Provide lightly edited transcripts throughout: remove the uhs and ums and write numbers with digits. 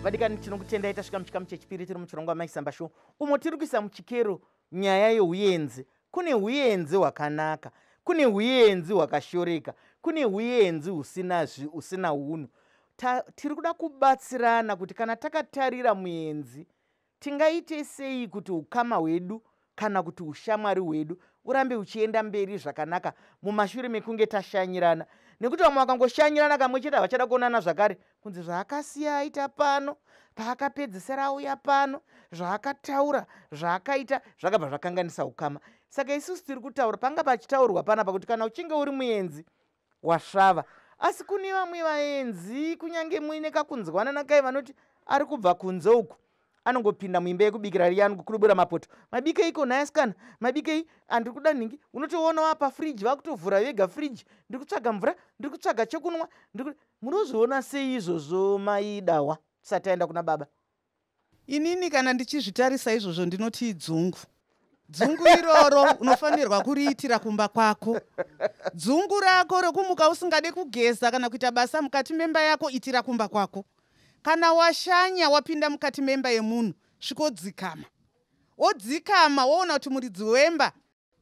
Vadikani, tinokutendai. Tasvika muchikamu chechipiri, tiri muchirongwa Maisamba Show, umo tiri kuisa muchikero nyaya yeuyenzi. Kune uyenzi hwakanaka, kune uyenzi hwakashoreka, kune uyenzi husina unhu. Tiri kuda kubatsirana kuti kana takatarira muenzi, tingaite sei kuti ukama hwedu kana kuti ushamwari hwedu urambe uchienda mberi zvakanaka mumashure mekunge tashanyirana, nekuti vamwe vakangoshanyirana kamwe chete havachada kuonana zvakare, kunzi zvaakasiya aita pano, paakapedzisira auya pano, zvaakataura, zvaakaita zvakabva zvakanganisa ukama. Saka isusu tiri kutaura, panga pachitaurwa panapa kuti kana uchinge uri muenzi wasvava, asi kune vamwe vaenzi, kunyange muine kakunzwanana kai, vanoti ari kubva kunze uku, anongopinda muimba yekubikira riya, anokurubura mapoto. "Mabikeiko nhai asikana? Mabikei? Handiri kuda nhingi." Unotoona wapa friji, vakutovhura vega friji, "Ndiri kutsvaga mvura, ndiri kutsvaga chekunwa." Munozviona sei izvozvo, maidawa, tisati taenda kuna baba? Inini kana ndichizvitarisa izvozvo, ndinoti dzungu. Dzungu iroro unofanirwa kuriitira kumba kwako. Dzungu rako rekumuka usingade kugeza kana kuita basa mukati memba yako, itira kumba kwako. Kana washanya, wapinda mukati memba yemunhu, svikodzikama, odzikama, woona kuti muridzi wemba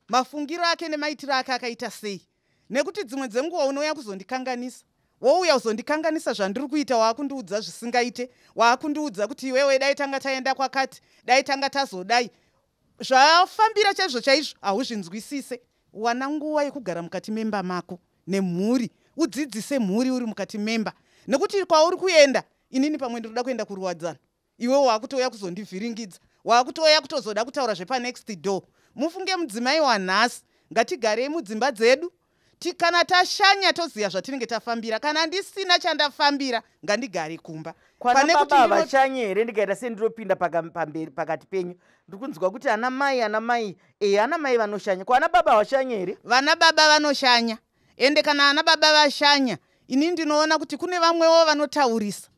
mafungiro ake nemaitiro ake akaita sei, nekuti dzimwe dzenguva unouya kuzondikanganisa, wouya kuzondikanganisa zvandiri kuita, waakundiudza zvisingaite, waakundiudza kuti iwewe dai tanga taenda kwakati, dai tanga tazodai. Zvafambira chaizvo chaizvo hauzvinzwisise. Wana nguva yekugara mukati memba mako nemhuri, udzidzise mhuri uri mukati memba, nekuti kwauri kuenda, inini pamwe ndinoda kuenda kuruwadzano, iwe waakutouya kuzondivhiringidza, waakutouya kutozoda kutaura zvepanext door. Mufunge, mudzimai wanhasi, ngatigarei mudzimba dzedu. Kana tashanya, toziva zvatinenge tafambira. Kana ndisina chandafambira, ngandigare kumba. Kwana Pane kuti baba havashanyi here? Ndikaita sendinopinda pamberi pakati penyu, ndiri kunzwa kuti ana mai, ana mai, ana mai vanoshanya. Kwana baba havashanyi here? Vana baba vanoshanya. Ende kana ana baba vashanya, ini ndinoona kuti kune vamwewo vanotaurisa,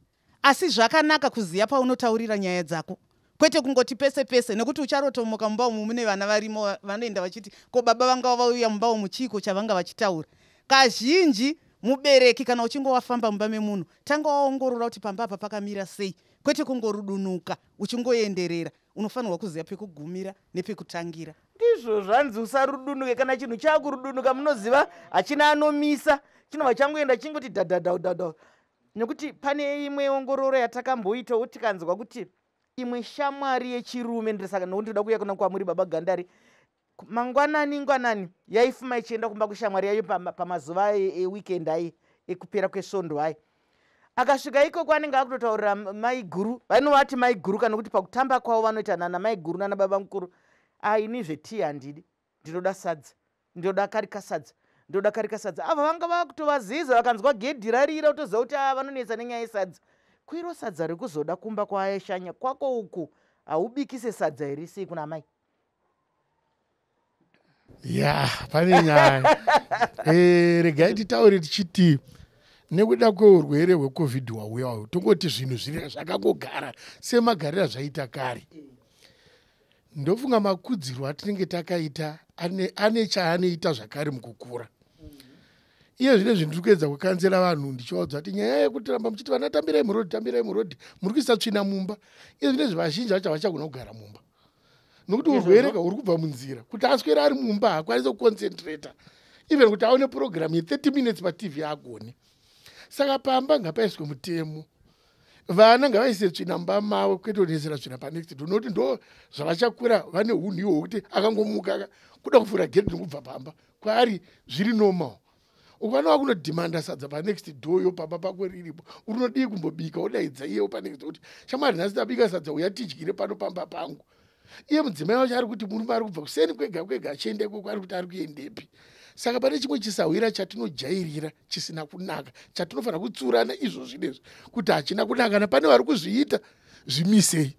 asi zvakanaka kuziva paunotaurira nyaya dzako, kwete kungoti pese pese, nekuti ucharotomoka mumba umu mune vana varimo, vanoenda vachiti, "Ko baba vanga vauya mumba umu, chiiko chavanga vachitaura?" Kazhinji mubereki, kana uchinge wafamba mumba memunhu, tanga waongorora kuti pamba apa pakamira sei, kwete kungorudunuka uchingoenderera. Unofanirwa kuziva pekugumira nepekutangira. Ndizvo zvanzi usarudunuke. Kana chinhu chaakurudunuka, munoziva hachina anomisa, chinobva changoenda chingoti dhadhadhadhadha. Nekuti pane imwe ongororo yatakamboitawo, tikanzwa kuti imwe shamwari yechirume, ndisaka nokuti ndoda kuuya kuna kwamuri, baba Gandari, mangwanani ngwanani yaifuma ichienda kumba kweshamwari yayo pamazuva eweekend ai, ekupera kwesvondo ai. Akasvika ikoko, anenge akutotaurira mai guru, vanovati mai guru, kana kuti pakutamba kwavo vanoita nana mai guru nana baba mukuru. "Aini zvetii handidi, ndinoda sadza, ndinoda kari kasadza, ndinoda kari kasadza." Ava vanga vakutovaziza, vakanzwa gedhi rarira, kutoziva kuti a vanonetsa nenyaya yesadza. Kwiro sadza rekuzoda kumba kwaashanya kwako uku, haubikise sadza here? Sei kuna mai? Ya, pane nyaya. Regai titaure tichiti nekuda kweurwere hweCOVID hwauya uyu, tongoti zvinhu zviri zvakangogara semagariro azvaita kare. Ndofunga makudzirwo atinenge takaita ane chaanoita zvakare mukukura. Iye zvino zvinhu tiri kuedza kukanzera vanhu, ndichivaudza kuti nyaya yekuti ramba muchiti vana tambirai murodhi, tambirai murodhi, muri kuisa tsvina mumba. Iye zvinezvi vazhinji vacho havachagona kugara mumba, nokuti urwere ka huri kubva munzira. Kuti aswere ari mumba, haakwanisi kuconcentrata, even kuti aone purogiramu ye30 minutes paTV agone. Saka pamba ngapaiswe mutemo, vana ngavaise tsvina mumba mavo, kwete kunesera tsvina panext door, nokuti ndo zvavachakura vane unhu ihwo hwekuti akangomuka kuda kuvhura gedhi nokubva pamba, kwaari zviri normal. Ukana wakunodhimanda sadza panext door, yo pamba pako riripo, unodii kumbobika, wodaidza iyewo panext door kuti, "Shamwari, nhasi tabika sadza, uya tidyire pano pamba pangu." Iye mudzimai wacho ari kuti murume ari kubva kuseni kwega kwega achienda ikoko, ari kuti ari kuendepi? Saka pane chimwe chisahwira chatinojairira chisina kunaka, chatinofanira kutsurana izvozvi nezvi kuti hachina kunaka. Kana pane vari kuzviita, zvimisei,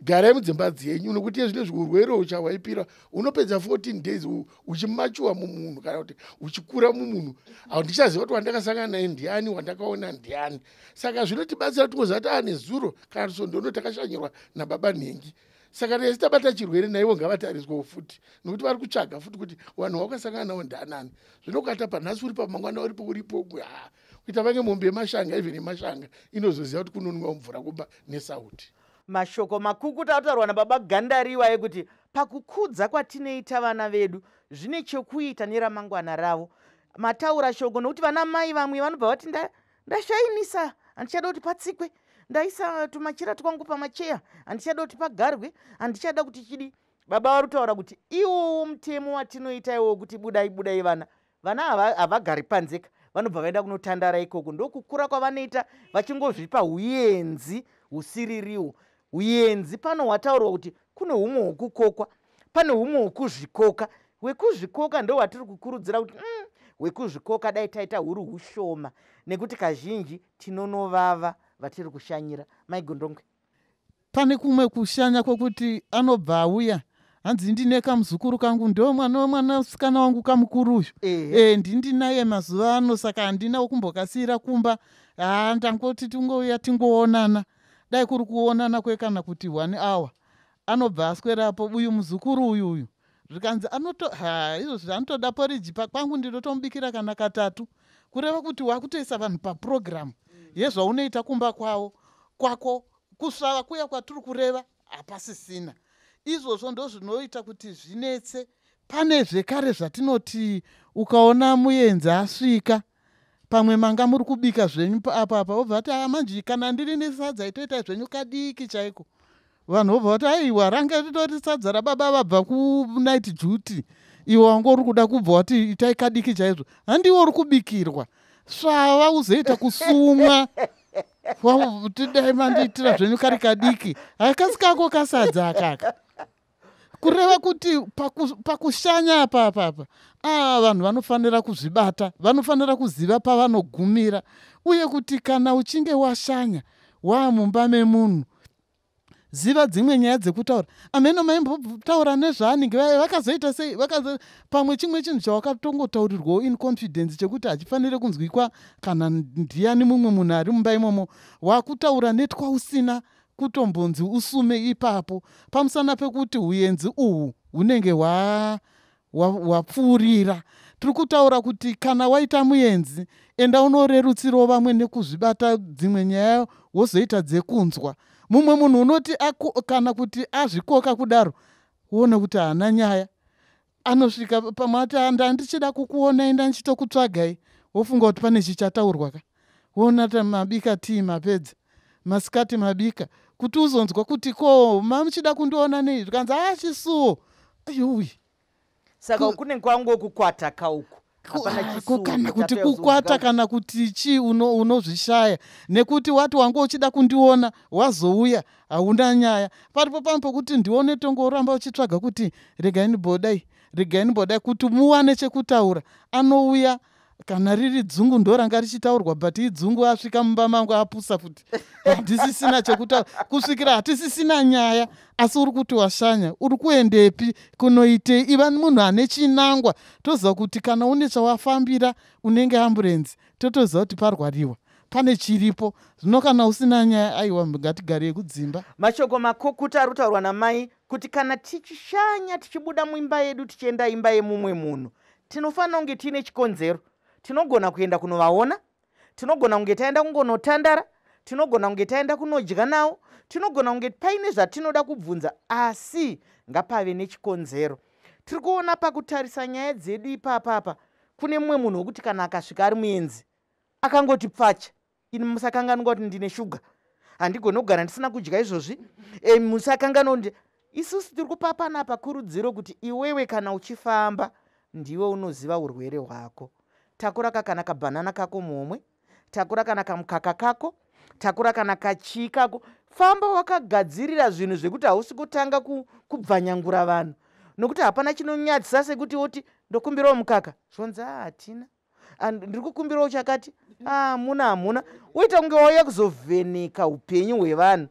garai mudzimba dzenyu, nokuti zvinezvi urwere huchahwaipira unopedza 14 days uchimachuwa mumunhu kana kuti uchikura mumunhu. Handichaziva kuti wandakasangana naye ndiani, wandakaona ndiani. Saka zvinotibatsira kuti tingoziva kuti ane zuro kana kuti takashanyirwa nababa nhengi. Saka nesi tabata chirwere, naivo ngavatariswawo futi, nokuti vari kutsvaga futi kuti vanhu vakasangana navo ndianani. Zvinokata panhasi uri pamangwana uripo, uripo, ha. Kuita vange mombe yemashanga, even yemashanga inozoziva kuti kunonwiwa mvura kumba nesauti. Mashoko makukuta ataurwa nababa Gandariwa ekuti pakukudza kwatinoita vana vedu zvine chekuita neramangwana ravo. Mataura shoko, nokuti vana mai vamwe vanobva vati ndashainisa, handichada kuti patsikwe, ndaisa tumachira twangu pamacheya, handichada kuti pagarwe, handichada kuti chidi. Baba vari kutaura kuti iwowo mutemo watinoita iwowo kuti budai budai vana, vana havagari panzeka, vanobva vaenda kunotandara ikoko, ndokukura kwavanoita vachingozvipa uyenzi husiririwo. Uyenzi pano hwataurwa kuti kune humwe hwekukokwa, pane humwe hwekuzvikoka. Hwekuzvikoka ndo hwatiri kukurudzira kuti hwekuzvikoka dai taita huri hushoma, nekuti kazhinji tinonovava vatiri kushanyira. Mai Gondongwe, pane kumwe kushanya kwokuti anobva auya, hanzi ndine kamuzukuru kangu, ndo mwana wemwanasikana wangu kamukuru uyu. Ndindinaye mazuva ano, saka handina kumbokasiyira kumba, haa ndangoti tingouya tingoonana. Dai kuri kuonana kwekana kuti 1 hour, anobva aswerapo. Uyu muzukuru uyu uyu zvikanzi anoto ha izvozvi anotoda poriji kwangu, ndinotomubikira kana katatu. Kureva kuti wakutoisa vanhu papurogiramu yezvaunoita kumba kwavo kwako. Kusvava kuya kwatiri kureva hapasisina. Izvozvo ndo zvinoita kuti zvinetse. Pane zvekare zvatinoti ukaona muenzi asvika, pamwe manga muri kubika zvenyu apa apa, wobva vati a manje kana ndiri nesadza itoita zvenyu kadiki chaiko. Vanhu vobva vati aiwa, ranga ritori sadza rababa vabva kunight duty, iwe wanga uri kuda kubva wati itai kadiki chaizvo. Handiwe uri kubikirwa, svava uzoita kusumwa, tidai mandiitira zvenyu kari kadiki, hakasi kako kasadza akaka. Kureva kuti pakushanya apa apa apa vanhu vanofanira kuzvibata, vanofanira kuziva pavanogumira, uye kuti kana uchinge washanya waamumba memunhu, ziva dzimwe nyaya dzekutaura. Ameno maimbotaura nezvaanenge vakazoita sei, pamwe chimwe chinhu chawakatongotaurirwawo in confidence chekuti hachifaniri kunzwikwa kana ndiani mumwe munhu ari mumba imomo, wakutaura netwausina kutombonzi usume ipapo, pamusana pekuti uyenzi uhu hunenge hwapfuurira. Tiri kutaura kuti kana waita muenzi, enda unorerutsirawo vamwe nekuzvibata. Dzimwe nyaya wozoita dzekunzwa. Mumwe munhu unoti kana kuti azvikoka kudaro, uone kuti haana nyaya, anosvika pamwe ati ndandichida kukuonai, ndandichitokutsvagai, wofunga kuti pane chichataurwa ka, woona ta mabika tii, mapedza masikati mabika, kuti uzonzwa kuti ko mamuchida kundiona nei, zvikanzi a chisuwo, yuwi. Saka kune kwangu kukwata kauku. Kana kuti kukwata kana kuti chii, unozvishaya nekuti wati wanga uchida kundiona, wazouya hauna nyaya. Paripo pamwe pokuti ndione tongoramba uchitsvaga kuti regai ndibodai, regai ndibodai, kuti muwane chekutaura. Anouya kana riri dzungu ndo ranga richitaurwa, but idzungu asvika mumba mangu apusa futi, handisisina chekutaura kusvikira hatisisina nyaya. Asi uri kuti washanya, uri kuendepi, kunoitei? Iva munhu ane chinangwa, toziva kuti kana une chawafambira unenge amburenzi, totoziva kuti parwariwa, pane chiripo. Zvino kana usina nyaya, aiwa, ngatigarei kudzimba. Mashoko makukuta ari kutaurwa namai kuti kana tichishanya, tichibuda muimba yedu tichienda imba yemumwe munhu, tinofanira kunge tiine chikonzero. Tinogona kuenda kunovaona, tinogona kunge taenda kungonotandara, tinogona kunge taenda kunodya navo, tinogona kunge paine zvatinoda kubvunza, asi ngapave nechikonzero. Tiri kuona pakutarisa nyaya dzedu ipapapa, kune mumwe munhu wekuti kana akasvika ari muenzi akangoti pfacha, ini musakanganwa kuti ndine shuga, handigoni kugara ndisina kudya izvozvi. Musakanganwa kuti isusu tiri kupa panapa kurudziro kuti iwewe kana uchifamba ndiwe unoziva urwere hwako. Takura kana kabhanana kako muhomwe, takura kana kamukaka kako, takura kana kachii kako, famba wakagadzirira zvinhu zvekuti hausi kutanga kubvanyangura vanhu, nokuti hapana chinonyadzisa sekuti woti ndokumbirawo mukaka, zvonzi hatina, ndiri kukumbirawo chakati, hamuna hamuna, uita kunge wauya kuzovheneka upenyu hwevanhu.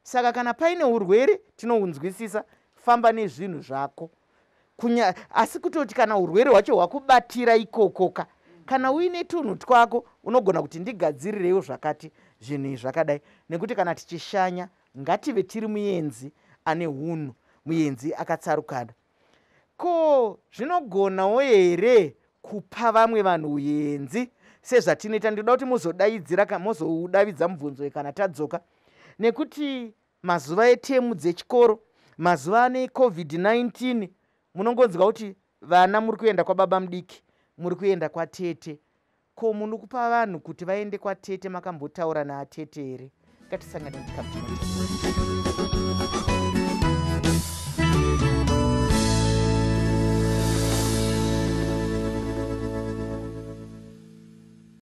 Saka kana paine urwere tinounzwisisa, famba nezvinhu zvako. Asi kutoti kana urwere hwacho hwakubatira ikokoka, kana uine tunhu twako unogona kuti ndigadzirirewo zvakati, zvinhu izvi zvakadai. Nekuti kana tichishanya ngative tiri muenzi ane hunhu, muenzi akatsarukana. Ko zvinogonawo here kupa vamwe vanhu uyenzi? Sezvatinoita, ndinoda kuti muzodaidzira, mozoudavidza mubvunzo kana tadzoka, nekuti mazuva etemu dzechikoro, mazuva ane COVID-19, munongonzwa kuti vana muri kuenda kwababa mudiki, muri kuenda kwatete. Ko muno kupa vanhu kuti vaende kwatete, makambotaura naatete here? Ngatisangane muchikamu chino.